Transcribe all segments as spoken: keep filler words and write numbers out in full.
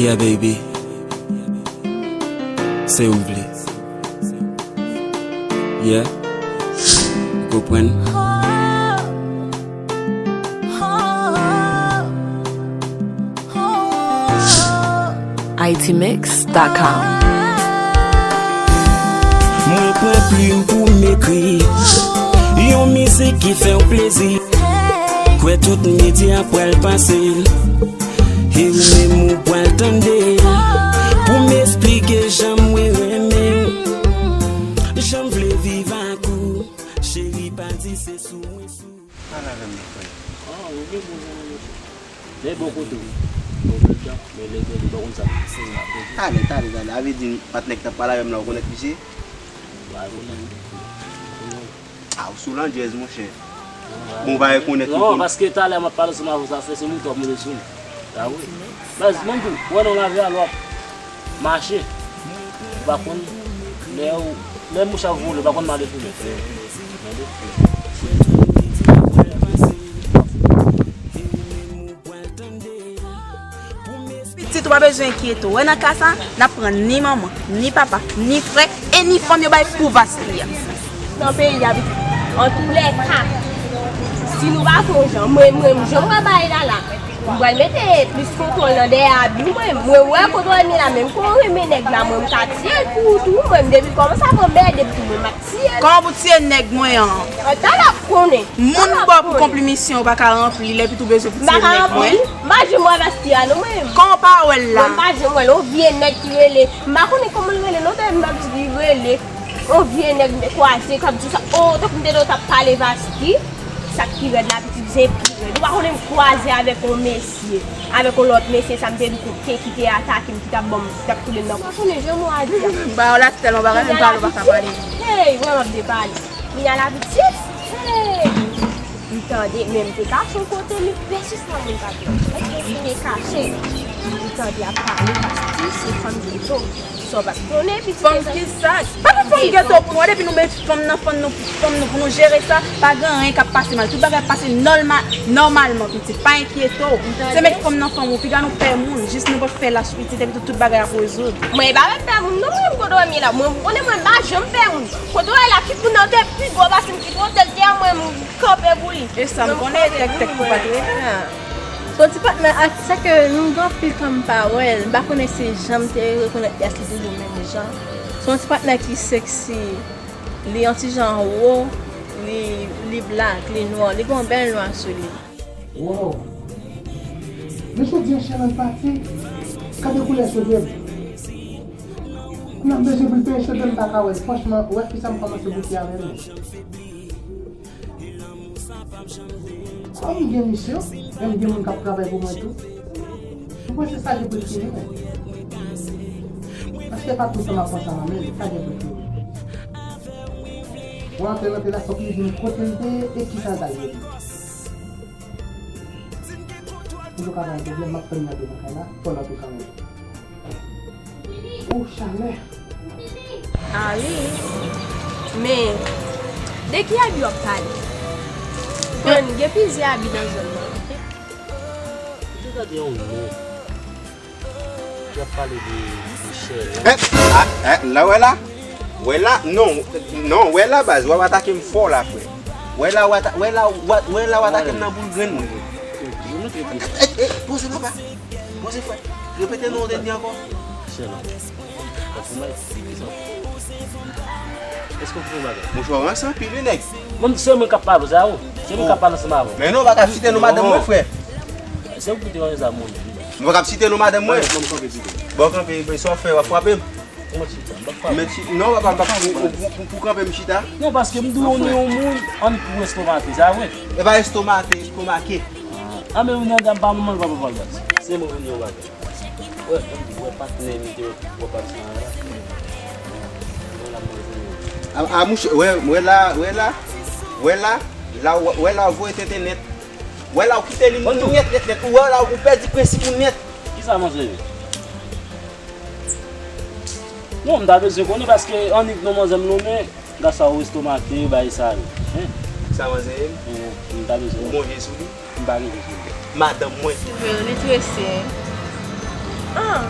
Yeah, baby. Se ou vle. Yeah. Ou konprann? I T mix dot com. Mwen pran plim pou m ekri yon mizik ki fè w plezi. Kwè tout medya pral pase l. E ou menm ou pral tande l. Pou m esplike jan mwen renmen w. Jan m vle viv ak ou. Cheri pa di se sou mwen sou. Pale avè m non frè. Ah, ou gen bon zanmi mesye. Men bon kote w. Bon, men lè gen li pa konn sa. Talè, talè, talè. A vle di patnè k t ap pale avè m la, ou konèt misye? Wa konnen. Ah, ou sou landjèz, monchè. Bon, ou pa rekonèt li. Non, paske talè m ap pale ansanm avè w, sa fè se moute w ap moute sou m. Sa vre. Baz, mwen tou, wè nan lavi a, lè w ap mache, ou pa konn lè ou, lè mouch ap vole, ou pa konn mare fimen. Tande? Pitit ou pa bezwen enkyete w. Wè nan ka sa, n ap pran ni manman, ni papa, ni frè, e ni fanm yo bay pou Vastri a. Nan peyi a, pitit. Antoulèka, si nou pa fè yon jan, mwen, mwen, jan mwen bay la la, mwen pral mete plis kontwòl nan dèyè Abi, mwen, mwen wè kontwòl mi la, menm kon renmen nèg la, mwen, m ka tiye l pou ou tou, mwen, depi kòmanse ap anmède pou mwen, m ap tiye l. Kòman pou tiye nèg mwen an? An, talè ap konnen. Moun ba w pou konplimisyon ou pa ka ranpli l, epi tou bezwen pou tiye nèg mwen. M pa janm wè Vastri a non mwen. Kòman w pa wè l la? Mwen m pa janm wè l, yon vye nèg ki rele, m pa konnen kòman l rele non, tande m ap di li rele. Yon vye nèg m te kwaze k ap di sa, o, tankou m te di w t ap pale Vastri. Sa k pi rèd la, pitit, se pi rèd. Ou pa konnen m kwaze avèk yon mesye, avèk yon lòt mesye, sa m te di kote ki te atake m, ki t ap ban m, ki t ap koule m nan. Ou pa konnen jan mwen a di a. M ba w la tèlman bagay, m pale, ou pa ka pale. Hey, vrèman m te pale. Kounye a la pitit, hey! M tande, men m te kache yon kote, men pèsistan moun pa t wè. Èske si m te kache, m tande y ap pale, paske se fanm geto. Sa w pa t konnen, pitit. Fanm kisa? Pa gen fanm geto pou nou. Depi nou met fanm nan fanm nou, fanm nou pou nou jere sa, pa gen anyen k ap pase mal. Tout bagay ap pase nòlma-, nòmalman, pitit. Pa enkyete w. Se met fanm nan fanm ou, piga nou pè moun, jis nou pap fè lach pitit, epi tout, tout bagay ap rezoud. Mwen pa mèt pè moun, non, mwen, kote w wè m ye la. Mwen, ou konnen mwen pa janm pè moun. Kote w wè la, kit moun nan te pi gwo pase m, kit wotè l te a, mwen, m kanpe pou li. E sa m konnen, tèk, tèk pou pa t rete. Se yon ti patnè ak, sa ke nou gen anpil tan m pa wè l, m pa konnen si jan m te rekonèt li a, si toujou menm jan. Se yon ti patnè ki sexy, li yon ti jan wo, li, li black, li nwa, li gen yon bèl nwa sou li. Wow! Men jodi a Sherlande pati, gade koulè cheve m. Koulè m bezwen pou l peye cheve m, m pa ka wè l. Franchman, wè fi sa m kòmanse bouke avè l. Kòm m gen misyon, e m gen moun k ap travay pou mwen tou, m panse sa gen pou l fini, men. Paske pa tout tan m ap panse a mwen, men sa gen pou l fini. Pou antre nan peyi la, fòk li di m kote l te ye e kisa l t al rele. M poko ka bay pwoblèm, m ap tann nan devan kay la, fò l antre kanmenm. O, chalè! A wi. Men, de ki abi w ap pale? Bon, gen plizyè abi nan zòn nan, oke? Ou te tande yon mo ki ap pale de, de chèlè? Eh, ah, eh, la, wè la? Wè la? Non, non, wè la, baz, w ap atake m fò la, frè. Wè la, w ata-, wè la, w a-, wè la, w atake m nan boul grenn mwen. Eh, eh, poze, papa. Poze, frè. Repete non, w te di ankò. Chèlè. Èske w konprann bagay? Monchè, w ranse anpil, wi, nèg. Mwen, se mwen k ap pale, se a ou. Se mwen k ap pale ansanm avè w. Men non, w pa ka site non madanm mwen, frè. Se ou ki te ranse sa, moun. Mwen p ap site non madanm mwen. Mwen, mwen kanpe pito. Bon, kanpe, men sa w ap fè, w ap frape m. Mwen chita, m p ap frape. Men chi-, non, papa, m p ap frape. Ou, ou, ou, ou kanpe m chita? Non, paske m di w, ou ni yon moun, annik pou estomake, sa vre? E pa estomake, estomake. Ah, men ou nan dam pa manman l, papa, papa, se mwen, ou ni yon bagay. Wè, wè patnè m te wè pase a la. Wè la, mwen, mwen. A, a, mouche, wè, wè la, wè la, wè la, la, wè la, voye tenten nèt. Wè la, ou kite li nèt, nèt, nèt. Ou wè la, ou pèdi prensip ou nèt. Kisa manzè ye? Non, m ta bezwen konnen paske annik non manzè m lonmen, gasa ou estomake, bay sa yo. Hein? Sa manzè ye? Hein, m ta bezwen. Ou gon je sou li? M pa gen je sou li. Madanm mwen. Se vre, li trese. Ah,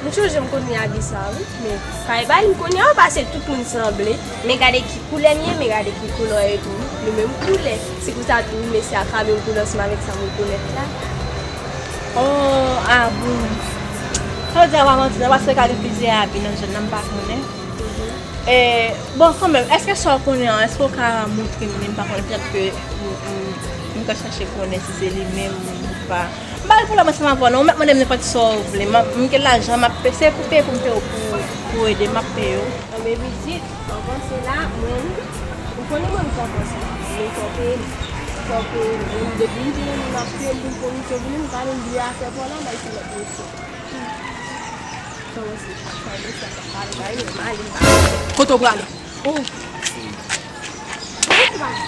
m chonje m konn gen abi sa wi, men kay bay m kounye a, pase tout moun sanble. Men gade ki koulè m ye, men gade ki koulè w ye tou. Nou menm koulè. Se pou sa tou, mesye a ka menm koulè ansanm avèk sa mwen koulè la. Oh, ah bon. Sa w di a pa manti non, paske ka gen plizyè abi nan zòn nan, m pa konnen. E, bon, kanmenm, èske sa w konnen an, èske w ka montre m li? M pa konnen, petèt ke m, m, m ka chèche konnen si se li menm ou pa. M pa gen pwoblèm ansanm avè w non, ou mèt mande m nenpòt sa w vle. M, m gen lajan, m ap peye, se pou peye pou m peye w pou, pou ede, m ap peye w. Anben pitit, anvan sela, mwen, ou konnen mwen m fò panse, men fò peye m. Fò peye m. Mwen, depi m te renmen m ap peye m pou komisyon vini, m pa menm bliye afè pa w la, bay se lòt mesye. Kote w prale? Oh.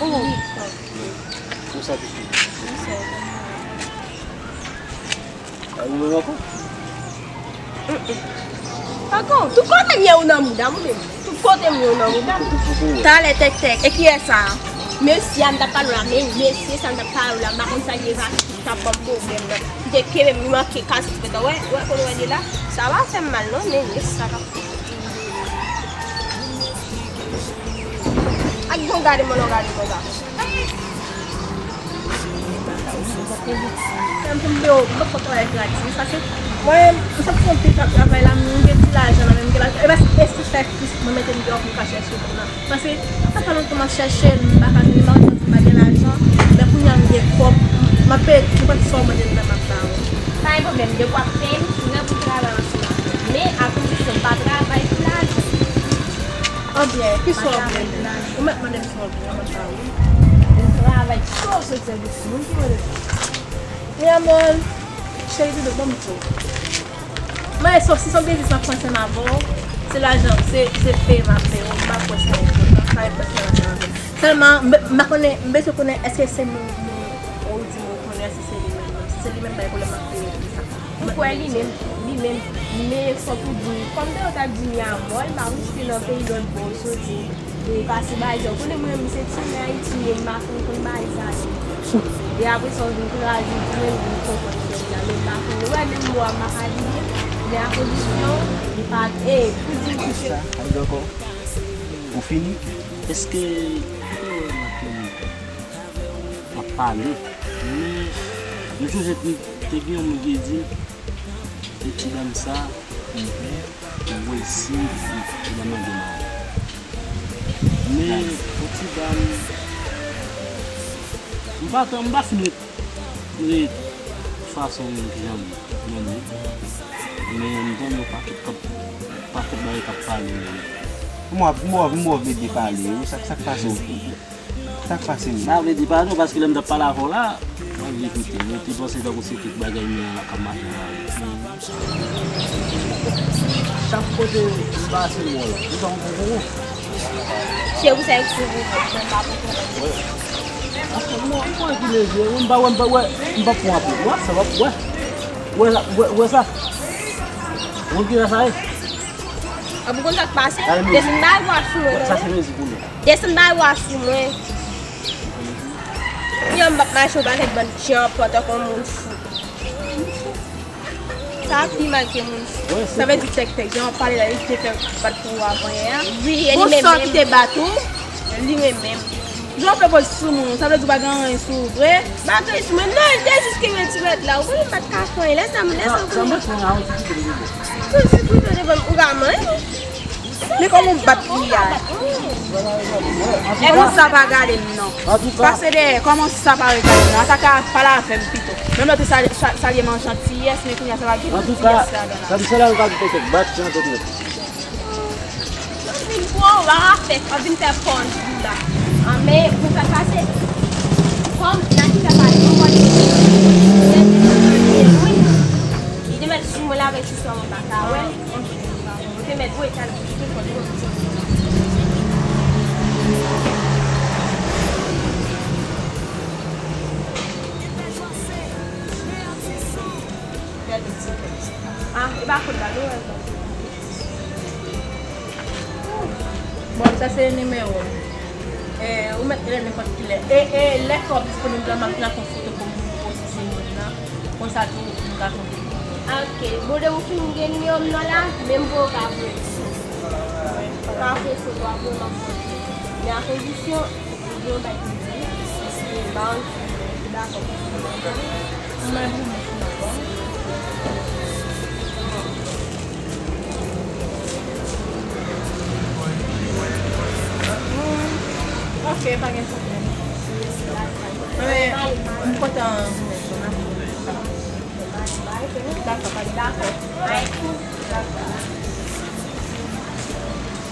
Oh. Pou sa ki fini. Sa ou menm ankò? Ankò, tout kote m ye ou nan mouda m ou menm. Tout kote m ye ou nan mouda m. Talè tèktèk. E kiyès sa a? Mesye a m t ap pale w la, men mesye sa m t ap pale w la, m pa konn sa l ye, pa ki t ap ban m pwoblèm nan. Ki te kenbe m, li manke kase ti pèt la. Wè, wè, kote w wè l ye la? Sa pa fè m mal non, men mesye sa k ap Ak bon gade mwen, non, gade mwen sa. Fè m tonbe, yo, m p ap fè travay gratis, paske mwen, m sot fè yon ti travay la, m gen ti lajan nan men m, m gen lajan. E pa si, e si fè plis, mwen mete m deyò pou m ka chèche moun nan. Paske, sa fè lontan m ap chèche l, m pa ka jwenn li, m pa konn si m pa gen lajan. Men kounye a m gen kòb, m ap peye nenpòt sa w mande m nan, m ap ba ou. Pa gen pwoblèm, depi w ap peye m, m prè pou travay ansanm avè w. Men, a kondisyon, pa travay pou lajan. Anbyen, ki sa w vle? Ou mèt mande m sa w vle, mwen pa wi. Ou travay cho sou sèvis moun ki mande sa. Wi, amò, cheri, doudou, ban m di w. Mwen, se, si se yon biznis m ap fè ansanm avè w, se lajan, se, se peye m ap peye w, m pa kwè sa enpòtan, sa enpòtan ansanm avè m. Sèlman, m, m pa konnen, m bezwen konnen èske se moun, moun, ou di m ou konnen, èske se li menm, si se li menm, bay pwoblèm, m ap peye l pou sa. M kwè li menm, li menm, men fòk ou di m. Kòm te yo t ap di m y a mò, m pa konn si se nan peyi lòt bò w soti, e pase bagay sa. Ou konnen mwen menm se timoun Ayiti m ye, m pa konn konn bagay sa yo. E apre sa, w vin kraze tou, men m vin konprann kè m la, men m pa konn. Ou wè menm mò a m pa ka di byen, men a kondisyon, li pa, e, pou di m ki se. Ou fini? Èske, m ap pale, men m sonje te, te gen yon moun ki di m, e ti dam sa, ou wè si li, li nan mande mari. Men, yon ti dam, m pa, m pa fin ret, ret fason yon ti dam nan li. Men, m tande yon pakèt k ap, pakèt bagay k ap pale. M wè, m wè, m wè w vle byen pale, wi, sa, sa k pase w? Sa k pase menm? M pa vle di pa non, paske lè m t ap pale avè w la, m ap vin koute. Mwen te panse tankou se tout bagay m nan k ap mache nan lari. Chak kote m pase m wè w la. M pa konprann non. Se pou sa yo sou vou, mwen pa konprann. Mwen, mwen ki leve, mwen pa wè, m pa wè, m pa pran apre. Wè sa, wè, wè. Wè sa, wè, wè sa. Mwen ki la sa ye. A, pou konn sa k pase? Desann bay vwa sou mwen, tande. Desann bay vwa sou mwen. Yon m ap mache yon pakèt bann jan pòt tankou moun fou. Sa pi mal ke moun fou. Sa vle di tèk tèk, jan w ap pale la, li te fè bat pou ou avan yè a. Wi, e li menm menm. Pou sa ki te bat ou? Li menm menm. Jan w fè pòz sou moun, sa vle di w pa gen anyen sou ou vre? M pa gen anyen sou mwen, non, li te jis kenbe ti bèt la. Ou konnen m pa t ka fè anyen. Lè sa, lè sa, ou konnen. Tout, tout, tout devan m, ou pa manyen. Men kòman w bat li a? Kòman sa pa gade m non? Pase dèyè, kòman sa pa regade m non? Atake a pale avè m pito. Menm lè w te sa, sa, salye m an jantiyès, men kounye a sa pa gen jantiyès ladan la. Antouka, sa di sèl la nou ka di pètèt bat jan tout nèt. Mwen vin pran w, w ap fè, w ap vin fè pòz ou la. An, men, pou sa pase, kòm Naki fè pale, mwen konn li, li te mèt sou mwen la avèk sou sa mwen pa ka wè. Mwen te mèt voye kal pou kite kòd mwen. Gade ti kòd. Ah, e pa kòd la, nou wè l. Bon, sa se nimewo m. E, ou mèt rele nenpòt kilè. E, e, lè ke w ap disponib la, m ap vin ak yon foto pou m poste sou moun nan. Konsa tou, nou ka konte. Ok, bon, depi w fin gen nimewo m nan la, menm pou yo ka voye. Pa prese, w ap voye, m ap voye. Men a kondisyon, ou gen yon bagay pou m di, si ba yon ti dakò pou m. Mwen, mwen, mwen, mwen. Ok, pa gen pwoblèm. Mwen, mwen kontan. Dakò, pa gen dakò.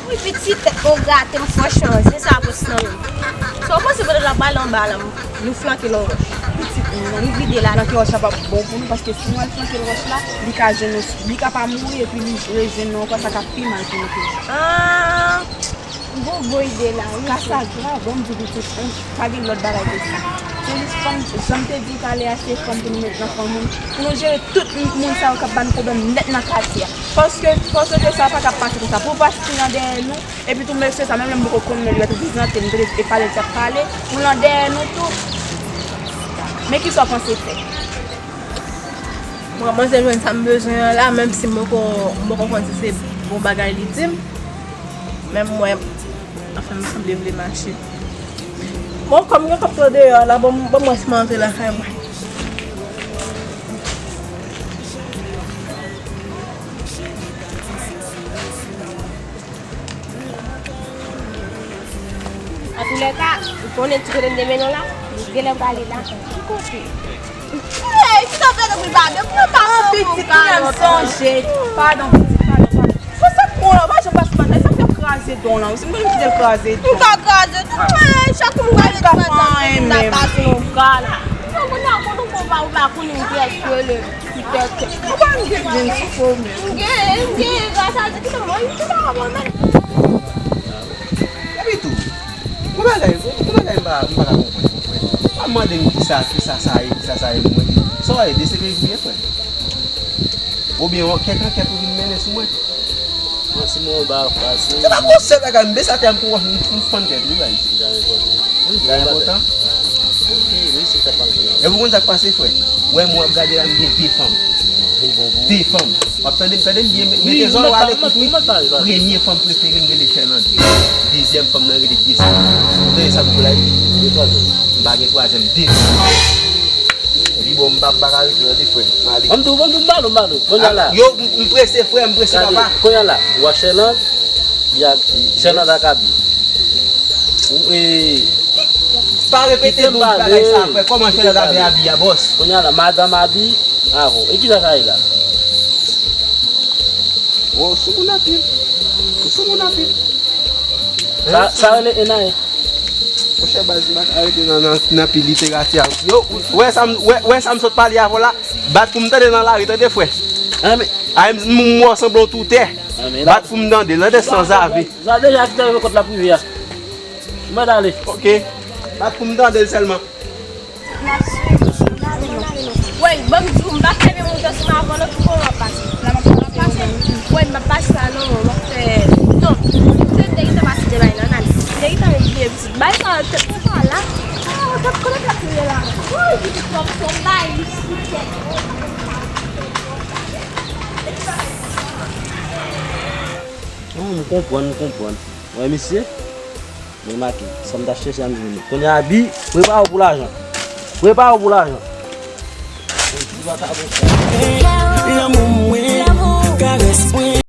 Wi, pitit tèt mwen grate m fò chanje sa pou san menm. Sa w panse pandan l ap pale anba la, nou flanke l yon wòch? Pitit mwen, li vide la nan ki wòch la p ap bon pou nou, paske si nou al flanke l wòch la, li ka jwenn nou, li ka pa mouri, epi li rejwenn nou ankò, sa ka pi mal pou nou toujou. Ah! Bon, bon ide la, wi. Ka sa grav, bon, m di pitit, pa gen lòt bagay ke sa. Se jis fanm, jan m te di w talè a, se fanm pou nou met nan fanm moun. Pou nou jere tout m-, moun sa yo k ap ba nou pwoblèm nèt nan katye a. Paske, paske sa pa ka pase konsa. Pou Vastine nan dèyè nou, epi tou mesye sa, menm lè m poko konn men li, li tou prezante m, m te e pale l t ap pale, pou l nan dèyè nou tou. Men kisa w panse fè? Mwen, manzè jwenn sa m bezwen an la, menm si m poko, m poko konn si se bon bagay li di m. Men m wè, anfen, m sanble vle mache. Bon, kòm gen kòb deyò la, bon, bon, mwen si m antre lakay mwen. Antoulèka, ou konnen ti kote m te mennen w la, li genlè prale la. Ki kote? Hey, ki sa fè nou priva de pou pa pitit, mwen sonje. Padon, pitit, padon, padon. Bon, sa k pran la, pa janm pase mal, sa fè kraze don la, ou si mwen kite l kraze don. Ou ka kraze don, men chak moun ka kraze don, ta pase yon kal. Non, moun nan konn ou pa, ou pa konnen ki èske le. Ou pa m gen djins pou men. M gen, m gen, gras a Dye, ki te mwen, ki te mwen, men. Epi tou, yon bagay, yon bagay m pa, m pa ka konprann, konprann. Pa mande m kisa, kisa sa ye, kisa sa ye pou mwen. Sa w ye, D C P V ye, frè? Oubyen yon kèk ankèt ou vin mennen sou mwen? Bon, si mwen ba pase. Se pa gwo sèl bagay, m bese atè m pou wè m, m fann tèt, wi, bay. Sa enpòtan. Ok, mesi, sa pa enpòtan. E pou konn sa k pase, frè? Wè, mwen ap gade la, m gen de fanm. De fanm. W ap tande m, tande m byen, mete zòrèy w alekòut, wi. Premye fanm prefere m rele Sherlande. Dezyèm fanm nan rele Jessica. Ou tande sa m di w la, wi? M pa gen twazyèm, de fanm. Epi bon, m pa, m pa ka rete tande frè m. M ale. Ban m di w, ban m di w, m ba nou, m ba nou. Kounye a la. Yo, m, m prese frè, m prese papa. Kounye a la, w a Sherlande, y a Sherlande ak Abi. Ou, e, pa repete bon bagay sa frè. Kòman Sherlande avè Abi a, bòs? Kounye a la, madanm Abi, avè w. E kisa sa ye la? Wow, sou moun anpil. Ou sou moun anpil. Sa, sa rele Enaye. Monchè, baz, m pa ka rete nan, nan, nan pi literati a. Yo, wè sa m, wè, wè sa m sot pale avè w la. Bat pou m tande nan lari, tande, frè. Ay, m, m wè w sanble yon toutè. Bat pou m tande, tande sanzave. Sa deja ki te rive kot la prive a. Mwen ale. Ok. Bat pou m tande l sèlman. N ap swiv. Woy, ban m di w, m pa fè menm moute sou m avan non, ki bò w ap pase? Woy, m ap pase la non, m ap fè, non, se te gentan pase de bay nan, nan. Te gentan menm bliye pitit. Bay sa, tèt mwen pa la. Ah, tèt konnen tèt mwen la. Woy, pitit kòm son bay. Ah, m konprann, m konprann. Wè, misye? Remake, sa m t ap chèche a m jwenn li. Kounye a, Abi, prepare w pou lajan. Prepare w pou lajan. Lanmou m